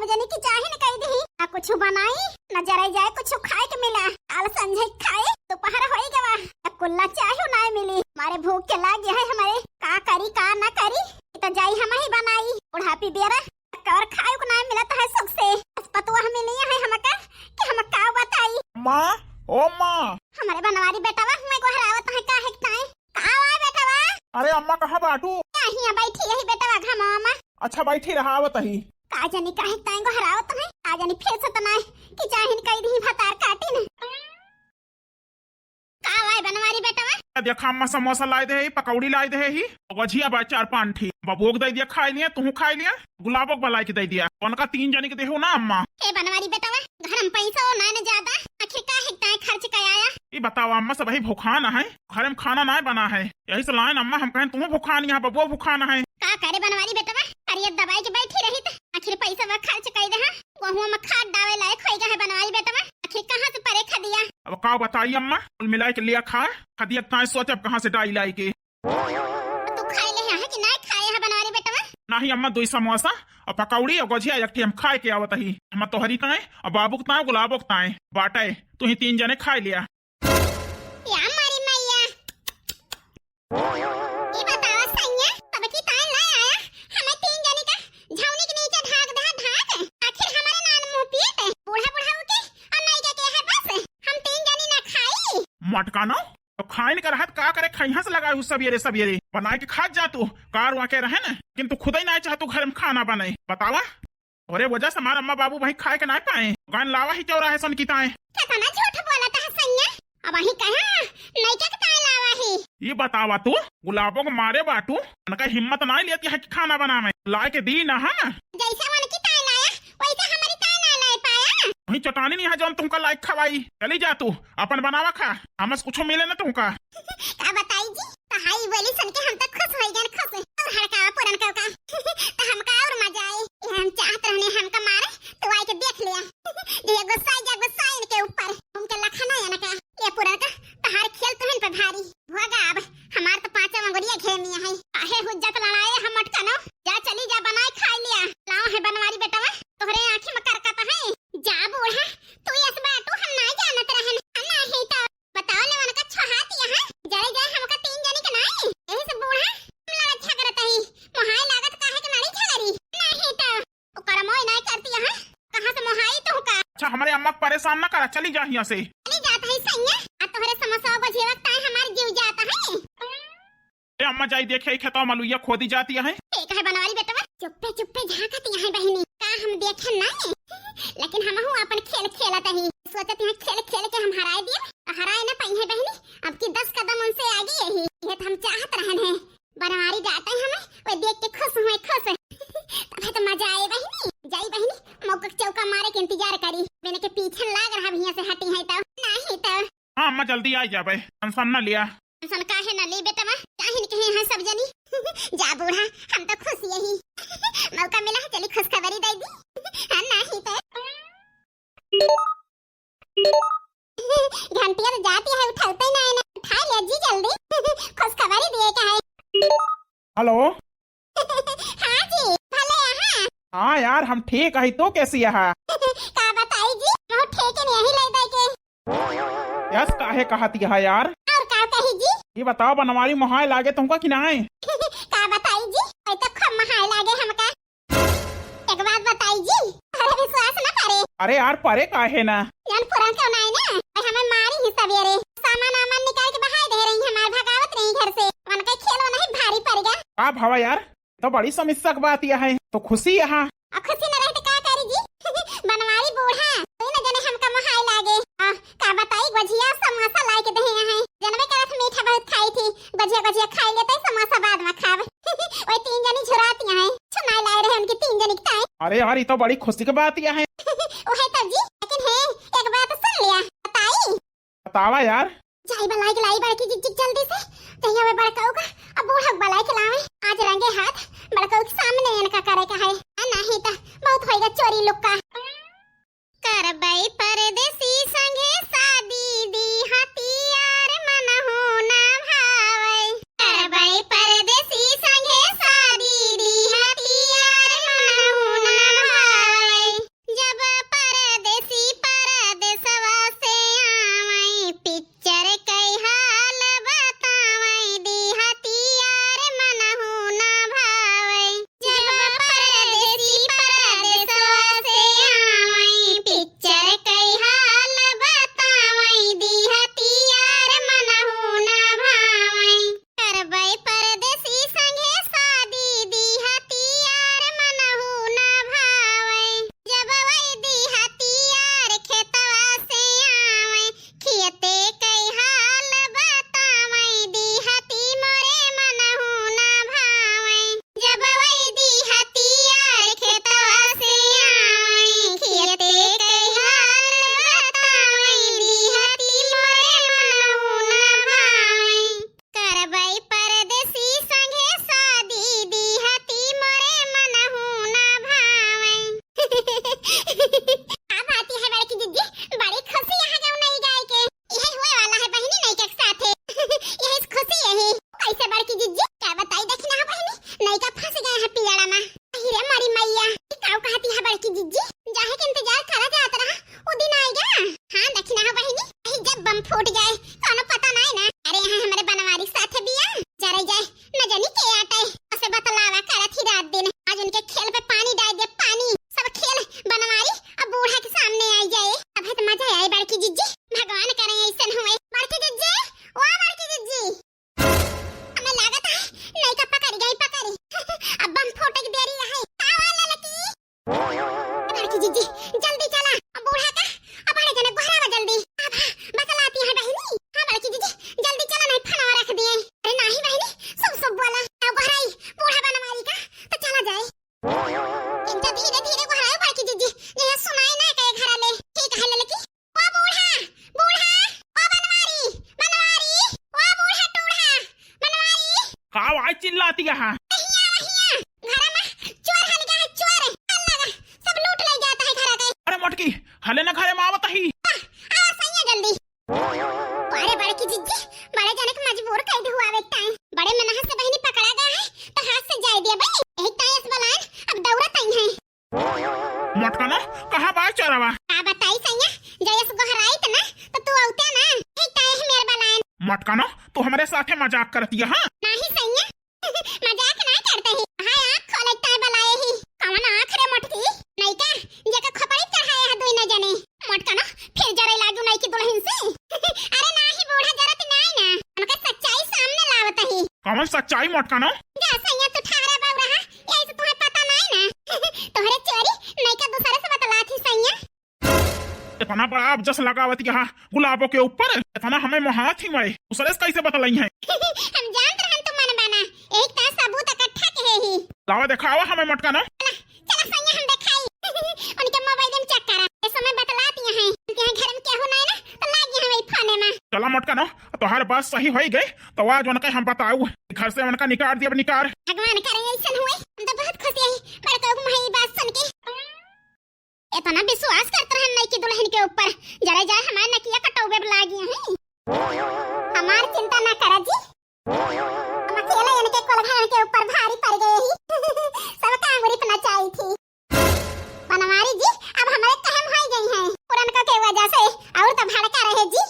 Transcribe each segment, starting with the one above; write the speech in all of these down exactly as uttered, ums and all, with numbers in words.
जनी की चाही न कई दिही, ना कुछ बनाई, ना जराई जाए कुछ खाए के मिला। काल संझे खाए, दोपहर होई गवा, ना कुल्ला चाहे ना मिली। मारे भूख के लाग है हमारे, का करी का ना करी, ई तो जाई हम ही बनाई। बुढ़ापी बेरा कवर खाए को ना मिलत है सुख से। बस पतुआ मिली है हमका कि हम का बताई। माँ, ओ माँ। हमारे बनवारी बेटवा हमें गोहरावत है, काहे के ताई? का हुआ बेटवा? अरे अम्मा, कहाँ बाटू? यहीं बैठी रही बेटवा घामा में। अच्छा, बैठी रहा, आवत ही। का जनी काहे के ताई गोहरावत है? का जनी फिर से तो ना कि चाहिन कई दिही भतार काटिन। का हुआ बनवारी बेटवा? देखा अम्मा, समोसा लाए दे ही, पकौड़ी लाए दे ही, गोझिया बा चार पाँच ठी। बबुओ के दे दिया खाए लिया, तुहू खाए लिया, गुलाबो के बलाई के दे दिया। उनका तीन जनी के देहो ना अम्मा। ए बनवारी बेटवा, घर में पैसा हो ना न ज्यादा, आखिर काहे के ताई खर्च कयाया? ई बतावा अम्मा, सबही भुखान है, घर में खाना नाय बना है, यही से लाइन अम्मा हम कहें तुहू भुखान, यहाँ बबुओ भुखान है। का करे बनवारी बेटवा, करिया दबाई के बैठी रही त आखिर पैसा बा खर्च कई दे, हाँ? गहुआ में खाद डावे लायक होई गए है बनवारी बेटवा, आखिर कहाँ से परे खदिया? अब का बताई अम्मा, कुल मिलाई के लिया खा, खदिया ताई सोच अब कहाँ से डाई लाई के। तू खाए ले है कि ना खाए है बनवारी बेटवा? नाही अम्मा, दुई समोसा और पकौड़ी और गोझिया एक ठे हम खाए के आवत ही। हम तोहरी ताए और बाबू के ताए, गुलाबो के ताए बाटे, तू ही तीन जने खाए लिया। या मारी मैया। ई बतावा सैया, सबकी ताए ले आया, हमें तीन जने का झौनी के नीचे ढाक दे ढाक। आखिर हमारे नान मुंह पीत, बूढ़ा बुढ़ाऊ के और नहीं के, के है बस, हम तीन जने ना खाई। मटकानो, तो खाइन का रहत का करे, खैहा से लगाए हूँ सबियरे सबियरे। बनाए के खात जा तू, कार वहाँ के रहे न, लेकिन तू खुद ही ना चाह तू घर में खाना बने। बतावा, तोरे वजह से हमार अम्मा बाबू भाई खाए के ना पाए। गान लावा ही चौराहे सन की ताए। कितना झूठ बोलत है सैया, अब वही कहा, नहीं क्या ताए लावा ही। ये बतावा तू, गुलाबो के मारे बाटू, उनका हिम्मत ना लेती है कि खाना बनावे। लाए के दी ना, हाँ? जैसे मन की ताए लाया, वैसे हमारी ताए ना लाए पाया। वही चटानी नहीं है जौन तुमका लायक खवाई। चली जा तू, अपन बनावा खा, हमस कुछो मिले ना तुमका। का बताई जी, तहाई बोली सुन के हम तो खुश होई गन, खुश। और हड़कावा पुरन का का। तो हमका और मजा आई। ये हम चाहत रहने हमका मारे, तो आई के देख लिया। ये गुस्सा या गुस्सा इनके ऊपर। उनके लखना या ना का। ये पुरन का, तहार खेल तुहन पे भारी। भोगा अब, हमार तो पांचों अंगुरिया घेर मिया है। काहे हुज्जत लड़ाए हम मटकनो? जा चली जा बनाए खाए लिया। लाओ है बनवारी बेटवा, तोहरे आँखी में करकत है। जा बूढ़ा, तू यस बाटू हम ना जानत रहन। नहीं तो बताओ ले उनका छोहात यहाँ। जरे जाए हमका तीन जने के नाई। यही से बूढ़ा, हम लड़त झगड़त ही। मोहाय लागत काहे के नारी झगड़ी? नहीं तो। ओकर मोय नाय करती है, कहाँ से मोहाई तुहका? अच्छा, हमरे अम्मा के परेशान ना करा, चली जा हियाँ से। चली जात है सैया, आ तोहरे समोसा बजेवक ताए हमार जीव जात है। ए अम्मा, जाई देखे, ई खेतवा मलुइया खोदी जाती है। ठीक है बनवारी बेटवा, चुप्पे चुप्पे झांकत यहाँ बहिनी, का हम देखे नहीं, लेकिन हमहू अपन खेल खेलत ही, सोचत यहाँ खेल खेल के हम हराए दिए, हराए ना पाई है बहिनी, अब की दस कदम उनसे आगे यही, ये तो हम चाहत रहन है। बनवारी डांटे हमें, वो देख के खुश हुए, खुश। तब तो मजा आए बहिनी। जाई बहिनी, मौका के चौका मारे के इंतजार करी। मैंने के पीछे लाग रहा, भैया से हटी है तो। नहीं तो। हाँ अम्मा, जल्दी आ जाबे, टेंशन ना लिया। टेंशन काहे ना ली बेटवा, चाहे नहीं कहे हैं सब जनी। जा बूढ़ा, हम तो खुश यही। मौका मिला है, चली खुशखबरी दे दी। हाँ, नहीं तो। घंटिया तो जाती है, उठाते ना है ना। उठा ले जी जल्दी। खुशखबरी दिए का है। हेलो। हाँ जी, भले यहाँ। हाँ यार, हम ठीक है, तू कैसी है? का बताई जी, बहुत ठीक है, नहीं ले दे के। यस, काहे कहती है यार? और का कही जी? ये बताओ, बनवारी मोहाय लागे तुमका कि नाय? का बताई जी, वही तो खूब मोहाय लागे हमका। एक बात बताई जी, अरे विश्वास ना करे। अरे यार, परे काहे ना? जौन पुरन के नाई ना, भाई हमें मारी ही सवेरे। सामान आमान निकाल के बहाय दे रही, हमार भगावत रही घर से। उनका खेल नहीं भारी पड़ गया। का भावा यार, तो बड़ी समस्या की बात यह है, तो खुशी यहाँ। आ खुशी न रहे तो का करी जी? बनवारी बूढ़ा, तू न जने हमका मोहाय लागे। आ, का बताई, गोझिया समोसा लाए के दहे यहाँ। जनबे करत मीठा बहुत खाई थी, गोझिया गोझिया खाई लेते, समोसा बाद में खाब। वही तीन जनी झुराती हैं, छुनाई लाए रहे उनकी तीन जनी की ताई। अरे यार, ये तो बड़ी खुशी की बात यह है। वही तो जी, लेकिन है, एक बात सुन लिया, बताई। बतावा यार। जाई बलाई के लाई बड़की जिज्जी जल्दी से, जहिया वे बड़काऊ का, अब बूढ़ा बलाई के लावे। आज रंगे हाथ बड़काऊ के सामने इनका करे का है, आ नहीं तो बहुत होएगा चोरी लुक्का। करबै परदेसी संगे शादी, दी हथियार मनहु ना भावै। करबै परदेसी संगे शादी, दी हथियार मनहु ना भावै। कि जिज्जी, जाहे के इंतजार करा जात रहा, उ दिन आइगा। हाँ, देखी ना हो बहिनी, कहीं जब बम फूट जाए, कौनो पता नाई ना। अरे, यहाँ हमरे बनवारी साथे बिया, जरे जाए, न जानी के आटे। उसे बतलावा करत ही रात दिन, आज उनके खेल पे पानी डाल दे, पानी। सब खेल बनवारी अब बूढ़ा के सामने आई जाए, तबे तो मजा आए बड़की जिज्जी। भगवान करे ऐसन हुए। बड़की जिज्जी, ओ बड़की जिज्जी। हमें लागत है, नइका पकड़ी गई, पकड़ी। अब बम फूटे की देरी है। का हुआ ललकी? बड़की जिज्जी, जल्दी चला। अब बूढ़ा का, अब बड़े जने गोहरावा जल्दी। अब हाँ, बतलाती है बहिनी। हाँ बड़की जिज्जी, जल्दी चला, नहीं फनवा रख दिए। अरे नाही बहिनी, शुभ शुभ बोला। अब गोहराई, बूढ़ा बनवारी का, तो चला जाए। इनका धीरे धीरे गोहराई बड़की जिज्जी, ये सुनाई ना कहे घरा ले। ठीक है ललकी। ओ बूढ़ा, बूढ़ा, ओ बनवारी, बनवारी, ओ बूढ़ा टूढ़ा, बनवारी। का आवाज चिल्लाती है? हिया, हिया, घर में चोर हन गया है, चोर। अल्लाह, सब लूट ले जाता है घर के। अरे मोटकी, हले ना घरे में आवत ही। आ, आवा सैया जल्दी। अरे बड़की जिज्जी, बड़े जने के मजबूर कर दे हुआ एक टाइम। बड़े मेहनत से बहिनी पकड़ा गया है, तो हाथ से जाए दिया बहिनी। एक टाइम इस बलान, अब दौड़त आई है। मोटकनो, कहाँ बा चोरवा? का बताई सैया, जयस गोहराइत ना, तो तू औते ना, एक ताए है मेर बलायन। मोटकनो, तू हमरे साथे मजाक करती है, हाँ? नाही सैया, मजाक ना करते ही। हाँ, आँख खोले ताए बलाए ही। कवन आँख रे मोटकी? नइका, जेका खोपड़ी चढ़ाए है दुई न जने। मोटकनो, फिर जरे लागू नइकी दुल्हन से। अरे नाही बूढ़ा, जरत नाही ना, उनका सच्चाई सामने लावत ही। कवन सच्चाई मोटकनो? जा सैया, तू ठहरा बाबू रहा, यही से तुम्हें पता नहीं ना। तोहरे चोरी नइका दूसरे से बतलात ही सैया। इतना बड़ा अब जस लगावत यहाँ गुलाबों के ऊपर, इतना हमें मोहात ही मैं दूसरे से कैसे बतलाई है? हम जानत रहन तू मन बना, एक ता सबूत इकट्ठा के ही। लावा देखावा हमें मोटकनो। चला, चला सैया हम देखाई। उनके मोबाइल में चेक करा, ये समय बतलात यहाँ है, उनके यहाँ घर में केहू नहीं ना, तो लाग यहाँ वही फोने में। चला मोटकनो, तोहार बात सही होई गई, तो आज उनका हम बताऊ, घर से उनका निकाल दिया, निकाल। भगवान करे ऐसन हुए, हम तो बहुत खुशी है बड़का महई बात सुन के। इतना विश्वास करत रहन नइकी दुल्हन के ऊपर, जरा जाए हमार नकिया कटौबे लागी है। हमार चिंता ना करा जी, हम अकेले इनके कोलघान के ऊपर भारी पड़ गए ही। सब कांगुरी पे नचाई थी। बनवारी जी, अब हमारे कहम हो गई हैं पुरनका के वजह से, और तो भड़का रहे जी।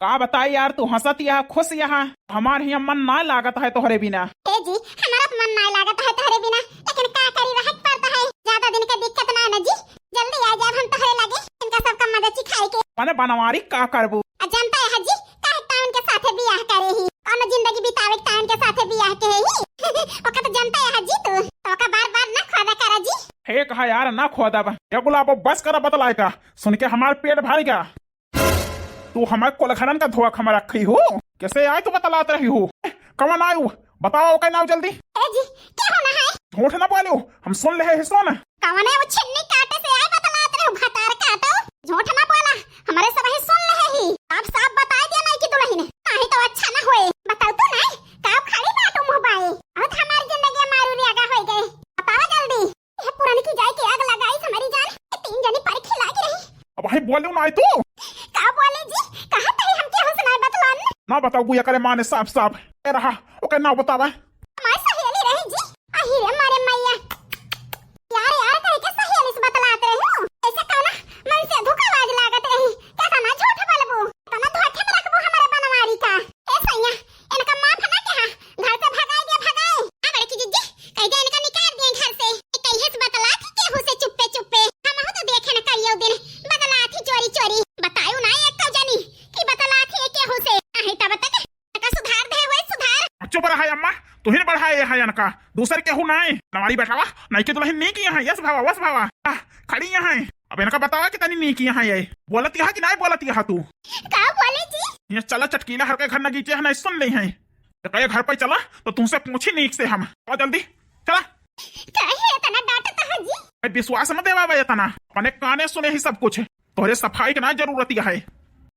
का बताई यार, तू हंसत यहाँ, खुश यहाँ। हमार हियाँ मन ना लागत है तोहरे बिना। ए जी, हमारा तो मन ना लागत है तोहरे बिना, लेकिन का करी, रहे के पड़ता है। ज्यादा दिन का दिक्कत ना है ना जी, जल्दी आ जाए हम तोहरे लगे, इनका सबका मजा चिखाई के। मने बनवारी का करबू? आ जनता है जी, काहे टाउन के साथे बियाह करे ही, कौन जिंदगी बितावे के टाउन के साथे बियाह के ही। ओका तो जनता है जी तू, तो ओका बार बार ना खोदा करा जी। हे कहा यार ना खोदब, ये गुलाबो बस करा बतलाए का, सुन के हमार पेट भर गया। तू हमार कोलघरन का धोखा में रखी हो? कैसे आए तू बतलात रही हो? कवन आयु? बताओ ओकर नाव जल्दी। ए जी, के हो ना है? झूठ ना बोलो, हम सुन ले है, सुन। कवन है वो छिन्नी काटे से आए बतलात रहे हो, भतार काटो? झूठ ना बोला, हमारे सब ही सुन ले ही। अब साफ बता दिया नहीं कि दुल्हन, नहीं तो अच्छा ना होए। बताओ तू नहीं, का खड़ी बाटू मुंह बाए? अब हमारी जिंदगी मारू रे आगा होई गए। बताओ जल्दी। ये पुरानी की जाए के आग लगाई हमारी जान, ये तीन जनी पर खिला के रही। अब भाई बोलू ना तू। का बोले जी? कहा तही हम केहू से ना बतलान। ना बताऊ गुया करे माने साफ साफ। ए रहा, ओके ना बतावा। हमार सहेली रही जी। अही रे मारे मैया। यार, यार, कहे के सहेली से बतलात रहे हो। ऐसे कौना मन से धोखाबाज लागत रही। कैसा ना झूठ बोलबो। तना धोखे में रखबो हमारे बनवारी का। ए सैया, इनका माफ ना कहा। घर से भगाई दिया, भगाई। आ बड़की जिज्जी, कह दे इनका निकाल दिए घर से। ये कहिए से बतला थी केहू से चुप्पे चुप्पे। हम तो देखे न करियो दिन। बतला थी चोरी चोरी। बतायो ना एक तो जनी कि बतला थी केहू से। आहे तब तक का सुधार दे हुए सुधार। चुप रहा अम्मा, तुहिन बढ़ाए है इनका, दूसर केहू नाय। नवारी बैठावा, नहीं के दुल्हन नीक यहाँ, यस भावा, वस भावा। आह, खड़ी यहाँ। अब इनका बतावा कि तनी नीक यहाँ है। बोलत यहाँ कि नाय बोलत यहाँ तू? का बोले जी? ये चला चटकीला हर के घर नगीचे है, नहीं सुन ले हैं। तो कहे घर पे चला, तो तुमसे पूछी नीक से हम। आ जल्दी, चला। काहे इतना डांटत हो जी? ए, विश्वास मत देवा बे इतना, अपने काने सुने ही सब कुछ। तोहरे सफाई के ना जरूरत है।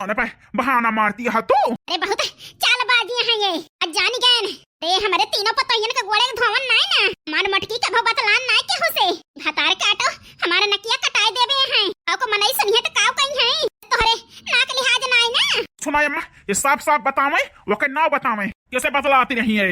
अरे पे बहाना मारती है तू। अरे बहुत चालबाजी है ये। आज जानी गए न। अरे हमारे तीनों पतोहियन के गोड़े धोवन नाय ना। हमार मटकी कभो बतलान नाय केहू से। भतार काटो, हमारे नकिया कटाए देवे हैं। आओ को मनई सुनिए तो काव कहीं हैं। तोहरे नाक लिहाज नाय ना। सुनाए अम्मा, ये साफ साफ बतावे, वके ना बतावे। कैसे बतलाती रही है?